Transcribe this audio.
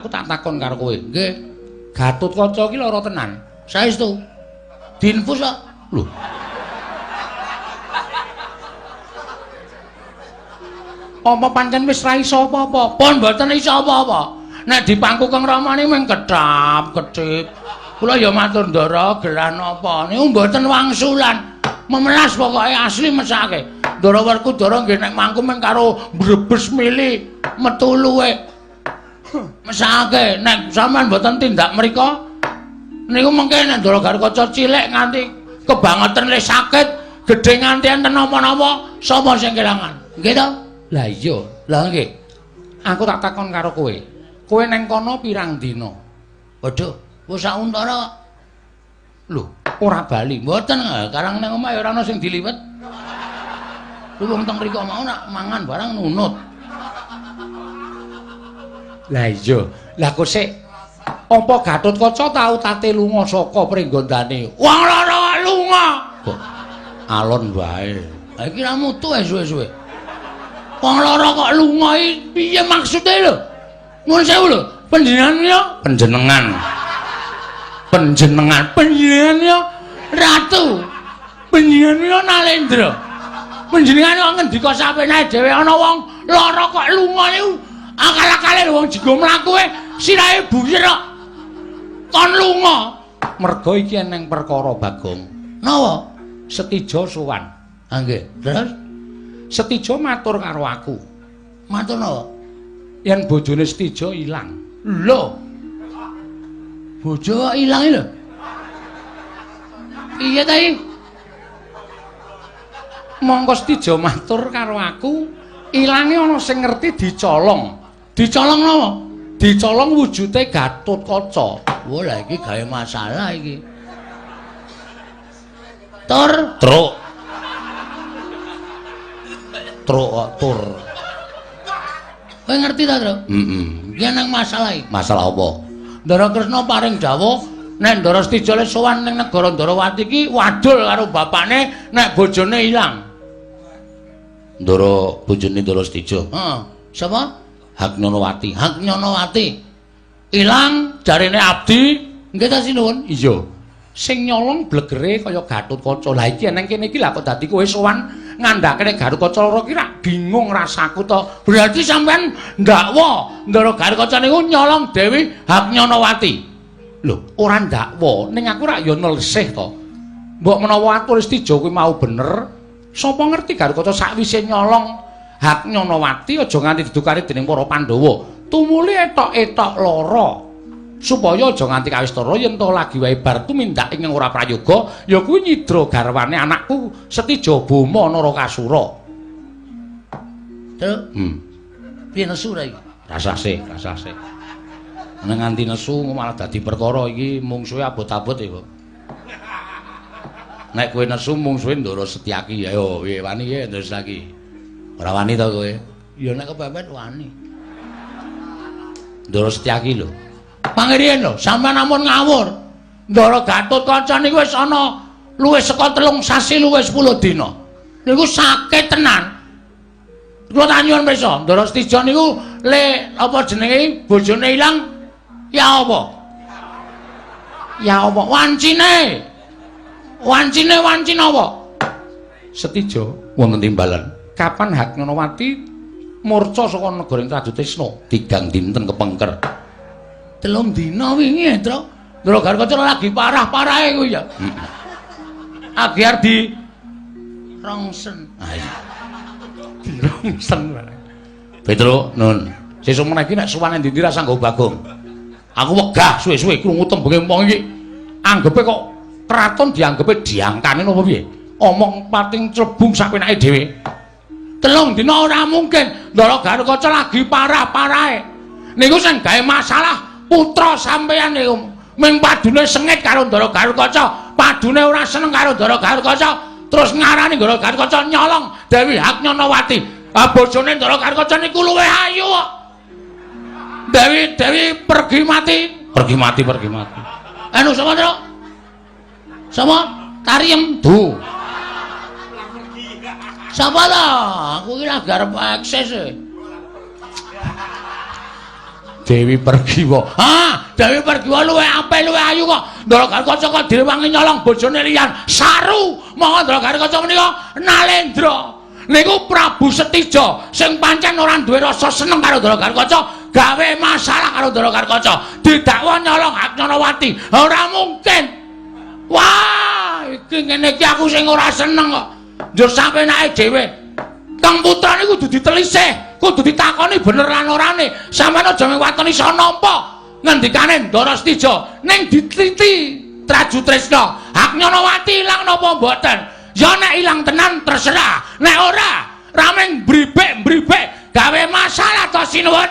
Aku tak takon karo kowe. Nggih. Gatotkaca iki lara tenan. Saestu. Diinfus kok. Lho. Apa pancen wis ra iso apa-apa? Pun mboten iso apa-apa. Nek dipangku Kang Ramane mung kedhap-kedhip. Kula ya matur Ndara, gelah napa? Niku mboten wangsulan. Memelas pokoke asli mesake. Ndara Werkudara nggih nek mangku mung karo mbrebes mili metu luwe. Mesake nek sampean mboten tindak mriko niku mengke nek Ndara Gatotkaca cilik nganti kebangetan le sakit, gedhe nganti enten napa-napa, sapa sing kelangan? Nggih to? Lah iya, lah nggih. Aku tak takon karo kowe. Kowe neng kono pirang dina? Waduh, wis sak untara. Lho, ora bali. Mboten, karang nang omah ya ora ana sing diliwet. Lho wong teng mriko mau nak mangan barang nunut. Lah iya, lah kok sik apa Gatotkaca tau tate lunga saka pringgondane? Wong lara lunga. Kok alon wae. Lah iki ra mutu ae suwe-suwe. Wong lara kok lunga iki piye maksude lho? Nuwun sewu lho, panjenengan ya panjenengan. Panjenengan, panjenengan ya ratu. Panjenengan ya Nalendra. Panjenengan kok ngendika sapenake dhewe ana wong lara kok lunga niku akal-akale wong jigo mlaku e sirahe buyer kok. Kon lunga. Merga iki eneng perkara Bagong. Napa? Setija sowan. Ha nggih. Terus Setija matur karo aku. Matur napa? Yen bojone Setija ilang. Lho. Bojo kok ilang lho. Piye ta iki? Mongko Setija matur karo aku, ilange ana sing ngerti dicolong. Dicolong napa? Dicolong wujude Gatotkaca. Wah, lah iki gawe masalah iki. Tur, truk. Truk kok tur. Kowe ngerti ta, Truk? Heeh. Iki nang masalah iki. Masalah apa? Ndara Kresna paring dawuh nek Ndara Setija le sowan ning negara Ndarawati iki wadul karo bapakne nek bojone ilang. Ndara bojone Ndara Setija. Heeh. Sapa? Haknyanawati. Haknyanawati. Ilang jarene abdi. Nggih ta sinuwun? Iya. Sing nyolong blegere kaya Gatotkaca. Lah iki eneng kene iki lah kok dadi kowe sowan ngandhake nek Gatotkaca lara ki rak bingung rasaku to. Berarti sampean ndakwa Ndara Gatotkaca niku nyolong Dewi Haknyanawati. Lho, ora ndakwa, ning aku rak ya nelsih to. Mbok menawa atur Setija kuwi mau bener, sapa ngerti Gatotkaca sakwise nyolong Haknyanawati aja nganti didukani dening para Pandhawa. Tumuli etok-etok lara. Supaya aja nganti kawistara yen to lagi wae bar tumindak ing ora prayoga ya kuwi nyidra garwane anakku Setija Boma Narakasura. Truk. Piye nesu ra iki? Rasah sih, rasah sih. Nek nganti nesu malah dadi perkara iki mungsuhe abot-abot ya kok. Nek kowe nesu mungsuhe Ndara Setyaki. Ayo piye wani ya Ndara Setyaki? Ora wani to kowe? Ya nek kepepet wani. Ndara Setyaki lho. Pangirian lho, sampean ampun ngawur. Ndara Gatotkaca niku wis ana luwih saka 3 sasi luwih 10 dina. Niku sakit tenan. Kula tak nyuwun pirsa, Ndara Setija niku le apa jenenge bojone ilang ya apa? Ya apa? Wancine. Wancine wanci napa? Setija wonten timbalan. Kapan Haknyanawati murca saka negara Trajutrisna? 3 dinten kepengker. 3 dina wingi, Truk. Ndara Gatotkaca lagi parah-parahe kuwi ya. Agi arep di rongsen. Ha iya. Di rongsen bareng. Petro, nun. Sesuk meneh iki nek sowan endi-endi rasah nggawa Bagong. Aku wegah suwe-suwe krungu tembunge wong iki. Anggepe kok kraton dianggepe diangkane napa piye? Omong pating clebung sak penake dhewe. 3 dina ora mungkin. Ndara Gatotkaca lagi parah-parahe. Niku sing gawe masalah putra sampeyan niku ming padune sengit karo Ndara Gatotkaca, padune ora seneng karo Ndara Gatotkaca, terus ngarani Ndara Gatotkaca nyolong Dewi Haknyanawati. Ah bojone Ndara Gatotkaca niku luwih ayu kok. Dewi Dewi pergi mati, pergi mati, pergi mati. Anu sapa, Truk? Sapa? Tariem Du. Sapa ta? Aku iki lagi arep eksis e. Dewi Pergiwa. Ah, Dewi Pergiwa luwih apik, luwih ayu kok. Ndara Gatotkaca kok direwangi nyolong bojone liyan. Saru. Monggo Ndara Gatotkaca menika Nalendra. Niku Prabu Setija sing pancen ora duwe rasa seneng karo Ndara Gatotkaca, gawe masalah karo Ndara Gatotkaca. Didakwa nyolong hak Nyanawati. Ora mungkin. Wah, iki ngene iki aku sing ora seneng kok. Njur sampenake dhewe. Kang putra niku kudu ditelisih, kudu ditakoni bener lan orane. Sampeyan aja mewatoni iso nampa ngendikane Ndara Setija ning diteliti Traju Tresna. Hak Nyanawati ilang napa mboten? Ya nek ilang tenan terserah, nek ora rameng bribek-bribek gawe masalah to, sinuwun.